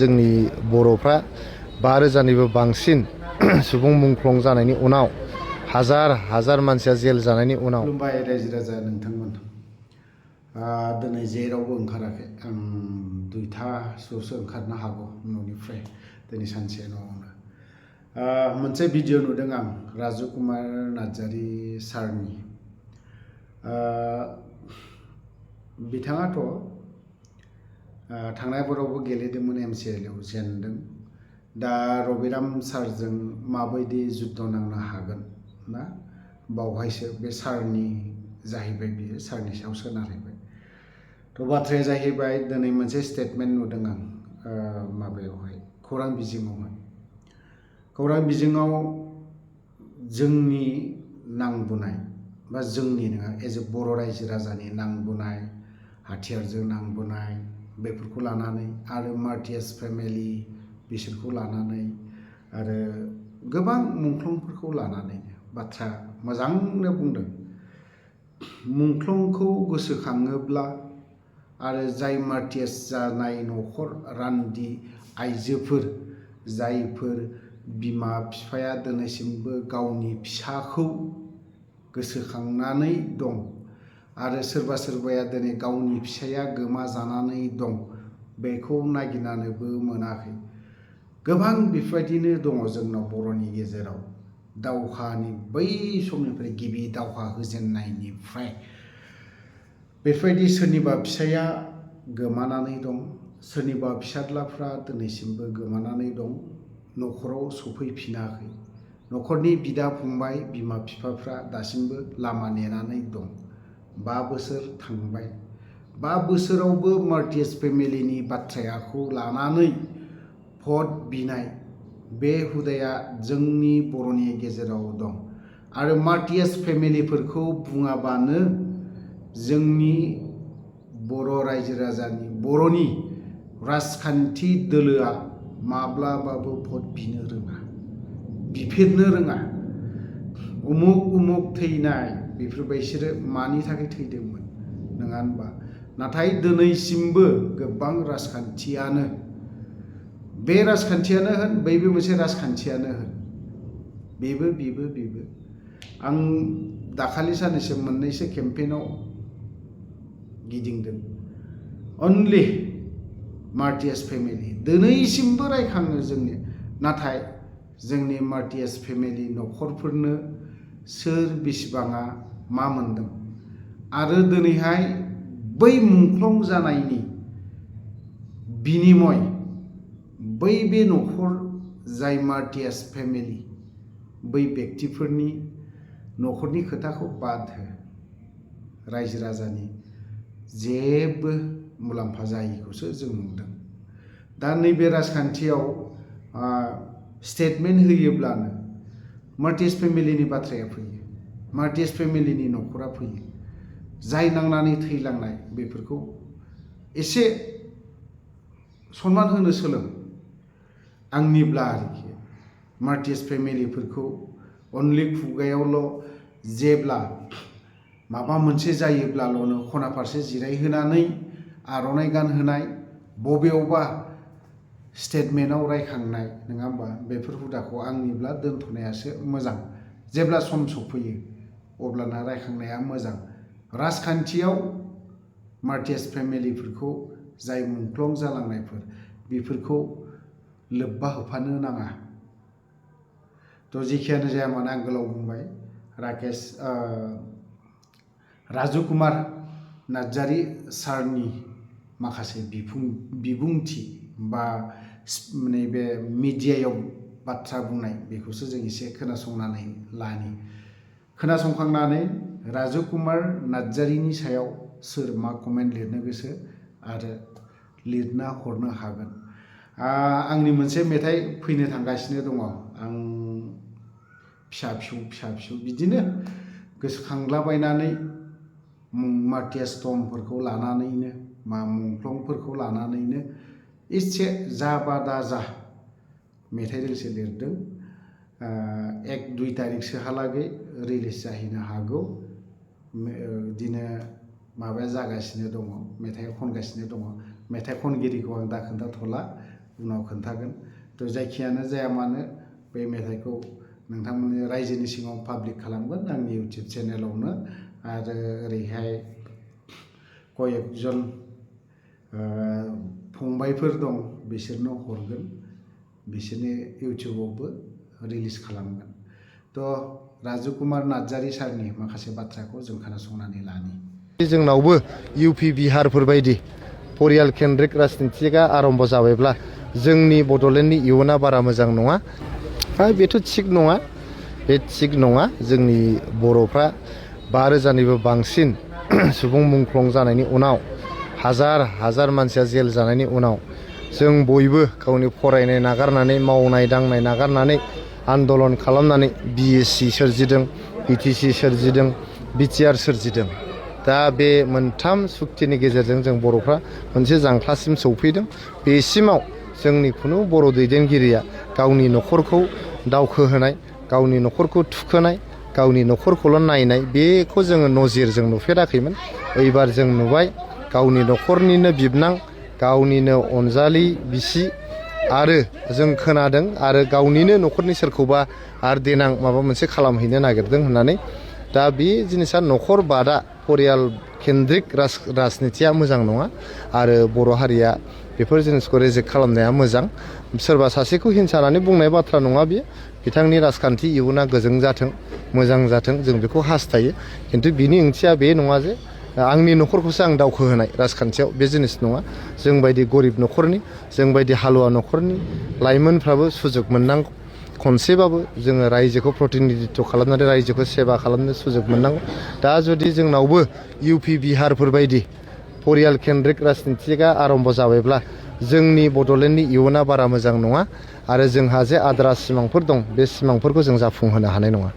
जोंनि बर'फ्रा 5,000निबो बांसिन सुबुं मुंख्लं जानायनि उनाव हाजार मानसिया जेल जानायनि उनाव खुलुमबाय रायजो राजा नोंथांमोन दिनै जेरावबो ओंखाराखै आं 2थासोआवसो ओंखारनो हागौ न'निफ्राय दिनै सानसे न'आवनो मोनसे भिडिअ नुदों आं राजु कुमार नार्जारी सारनि बिथाङाथ' थांनाय बोसोरावबो गेलेदोंमोन MCLआव जेनदों दा रबिराम सारजों माबायदि जुद्ध नांनो हागोन ना बावहायसो बे सारनि जाहैबाय बियो सारनि सायाव सोनारहैबाय थ' बाथ्राया जाहैबाय दिनै मोनसे स्टेटमेन्ट नुदों आं माबायावहाय खौरां बिजोङाव जोंनि नांबोनाय बा जोंनि नङा एज ए बर' रायजो राजानि नांबोनाय हाथियारजों नांबोनाय बेफोरखौ लानानै आरो मार्टियास फेमिलि बिसोरखौ लानानै आरो गोबां मुंख्लंफोरखौ लानानै बाथ्रा मोजांनो बुंदों मुंख्लंखौ गोसोखाङोब्ला आरो जाय मार्टियास जानाय न'खर रान्दि आइजोफोर जायफोर बिमा बिफाया दिनैसिमबो गावनि फिसाखौ गोसोखांनानै दं आरो सोरबाया दिनै गावनि फिसाया गोमाजानानै दं बेखौ नागिरनानैबो मोनाखै गोबां बेफोरबायदिनो दङ जोंनाव बर'नि गेजेराव दावहानि बै समनिफ्राय गिबि दावहा होजेननायनिफ्राय बेफोरबायदि सोरनिबा फिसाया गोमानानै दं सोरनिबा फिसाज्लाफ्रा दिनैसिमबो गोमानानै दं न'खराव सफैफिनाखै न'खरनि बिदा फंबाय बिमा बिफाफ्रा दासिमबो लामा नेनानै दं 5 बोसोर थांबाय 5 बोसोरावबो मार्टियास फेमिलिनि बाथ्राखौ लानानै भट बिनाय बे हुदाया जोंनि बर'नि गेजेराव दं आरो मार्टियास फेमिलिफोरखौ बुङाबानो जोंनि बर' रायजो राजानि बर'नि राजखान्थि दोलोआ माब्लाबाबो भट बिनो रोङा बिफेरनो रोङा उमुक थैनाय बेफोरबायसोरो मानि थाखाय थैदोंमोन नङा होनबा नाथाय दिनैसिमबो गोबां राजखान्थियानो बे राजखान्थियानो होन बैबो मोनसे राजखान्थियानो होन बेबो आं दाखालि साननैसो मोननैसो केम्पेइनाव गिदिंदों अनलि मार्टियास फेमिलि दिनैसिमबो रायखाङो जोंनि नाथाय जोंनि मार्टियास फेमिलि न'खरफोरनो सोर बेसेबाङा मा मोनदों आरो दिनैहाय बै मुंख्लं जानायनि बिनिमय बै बे न'खर जाय मार्टियास फेमिलि बै व्यक्तिफोरनि न'खरनि खोथाखौ बाद हो रायजो राजानि जेबो मुलाम्फा जायैखौसो जों नुदों दा नैबे राजखान्थियाव स्टेटमेन्ट होयोब्लानो मार्टियास फेमिलिनि बाथ्राया फैयो मार्टियास फेमिलिनि न'खरा फैयो जाय नांनानै थैलांनाय बेफोरखौ एसे सनमान होनो सोलों आंनिब्ला आरोखि मार्टियास फेमिलिफोरखौ अनलि खुगायावल' जेब्ला माबा मोनसे जायोब्लाल'नो खना फारसे जिरायहोनानै आर'नाइ गानहोनाय बबेयावबा स्टेटमेन्टआव रायखांनाय नङा होमबा बेफोर हुदाखौ आंनिब्ला दोनथ'नायासो मोजां जेब्ला सम सफैयो अब्लाना रायखांनाया मोजां राजखान्थियाव मार्टियास फेमिलिफोरखौ जाय मुंख्लं जालांनायफोर बेफोरखौ लोब्बा होफानो नाङा थ' जेखियानो जाया मानो आं गोलाव बुंबाय राजु कुमार नार्जारी सारनि माखासे बिबुंथि बा नैबे मिडियायाव बाथ्रा बुंनाय बेखौसो जों एसे खोनासंनानै लानि खोनासंखांनानै राजु कुमार नार्जारीनि सायाव सोर मा कमेन्ट लिरनो गोसो आरो लिरना हरनो हागोन आंनि मोनसे मेथाइ फैनो थांगासिनो दङ आं फिसा फिसौ बिदिनो गोसोखांलाबायनानै मार्टियास टमफोरखौ लानानैनो मा मुंख्लंफोरखौ लानानैनो एसे जाबा दाजा मेथाइ दोंसे लिरदों 1-2 तारिखसोहालागै रिलिज जाहैनो हागौ बिदिनो माबाया जागासिनो दङ मेथाइ खनगासिनो दङ मेथाइ खनगिरिखौ आं दा खोन्थाथ'ला उनाव खोन्थागोन। थ' जायखियानो जाया मानो बे मेथाइखौ नोंथांमोननि रायजोनि सिगाङाव पाब्लिक खालामगोन आंनि इउटुब चेनेलावनो। आरो ओरैहाय कयेकजन फंबायफोर दं बिसोरनो हरगोन, बिसोरनि इउटुबावबो रिलिज खालामगोन। थ' राजु कुमार नार्जारी सारनि माखासे बाथ्राखौ जों खोनासंनानै लानि। जोंनावबो इउपि बिहारफोर बायदि परियाल केन्द्रिक राजनितिकआ आरम्भ जाबायब्ला जोंनि बड'लेण्डनि इयुना बारा मोजां नङा। बेथ' थिग नङा, बे थिग नङा। जोंनि बर'फ्रा 5,000निबो बांसिन सुबुं मुंख्लं जानायनि उनाव हाजार मानसिया जेल जानायनि उनाव जों बयबो गावनि फरायनाय नागारनानै, मावनाय दांनाय नागारनानै, आन्दलन खालामनानै BSc सोरजिदों, BTC सोरजिदों, BTR सोरजिदों। दा बे मोनथाम सुक्तिनि गेजेरजों जों बर'फ्रा मोनसे जांख्लासिम सौफैदों। बेसिमाव जोंनि खुनु बर' दैदेनगिरिया गावनि न'खरखौ दावखोहोनाय, गावनि न'खरखौ थुखोनाय, गावनि न'खरखौल' नायनाय, बेखौ जोङो नजिरजों नुफेराखैमोन। एबार जों नुबाय गावनि न'खरनिनो बिबनां, गावनिनो अनजालि बिसि, आरो जों खोनादों आरो गावनिनो न'खरनि सोरखौबा आरो देनां माबा मोनसे खालामहैनो नागिरदों होननानै। दा बे जिनिसा न'खर बादा परियाल केन्द्रिक राजनितिया मोजां नङा। आरो बर' हारिया बेफोर जिनिसखौ रेजेक्ट खालामनाया मोजां। सोरबा सासेखौ हिंसानानै बुंनाय बाथ्रा नङा बियो। बिथांनि राजखान्थि इयुना गोजों जाथों, मोजां जाथों, जों बेखौ हास्थायो। खिन्थु बिनि ओंथिया बे नङा जे आंनि न'खरखौसो आं दावखोहोनाय राजखान्थियाव, बे जिनिस नङा। जोंबायदि गरिब न'खरनि, जोंबायदि हालुवा न'खरनि लाइमोनफ्राबो सुजुग मोननांगौ। खनसेबाबो जोङो रायजोखौ प्रतिनिधित्व खालामनानै रायजोखौ सेबा खालामनो सुजुग मोननांगौ। दा जुदि जोंनावबो इउपि बिहारफोर बायदि परियाल केन्द्रिक राजनितिकआ आरम्भ जाबायब्ला जोंनि बड'लेण्डनि इयुना बारा मोजां नङा। आरो जोंहा जे आद्रा सिमांफोर दं, बे सिमांफोरखौ जों जाफुंहोनो हानाय नङा।